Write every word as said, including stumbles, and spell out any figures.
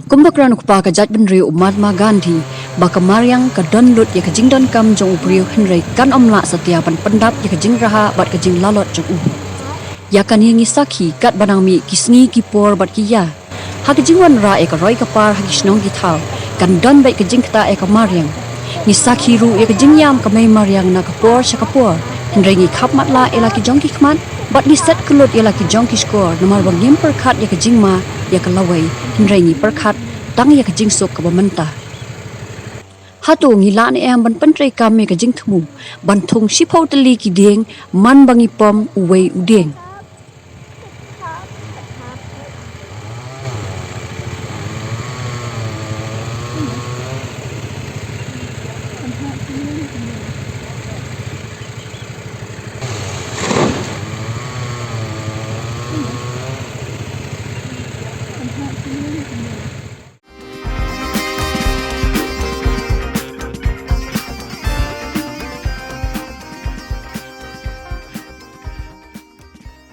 Kumba kren u kpa ka jaitbynriew u Mahatma Gandhi, ba ka mariang ka don lut ïa ka jingdonkam jong u briew hynrei kan ym lah satia ban pyndap ïa ka jingrhah bad ka jinglalot jong u. Ïa kane ngi sakhi katba nang mih ki sngi ki por bad ki ïa. Ha ka jingwanrah ïa ka roi ka par ha ki shnong ki thaw, kan don beit ka jingktah ïa ka mariang. Ngi sakhi ruh ïa ka jingïam ka mei mariang na ka por sha ka por. Hynrei ngi khap matlah ïa la ki jong ki khmat, bad ngi set kyllut ïa la ki jong ki shkor, namar ba ngim pyrkhat ïa ka jingma ïa ka lawei, hynrei ngi pyrkhat tang ïa ka jingsuk kaba mynta. Hato ngi lah ne em ban pyntreikam ïa ka jingthmu ban thung shiphew tylli ki dieng man ba ngi pom uwei u dieng?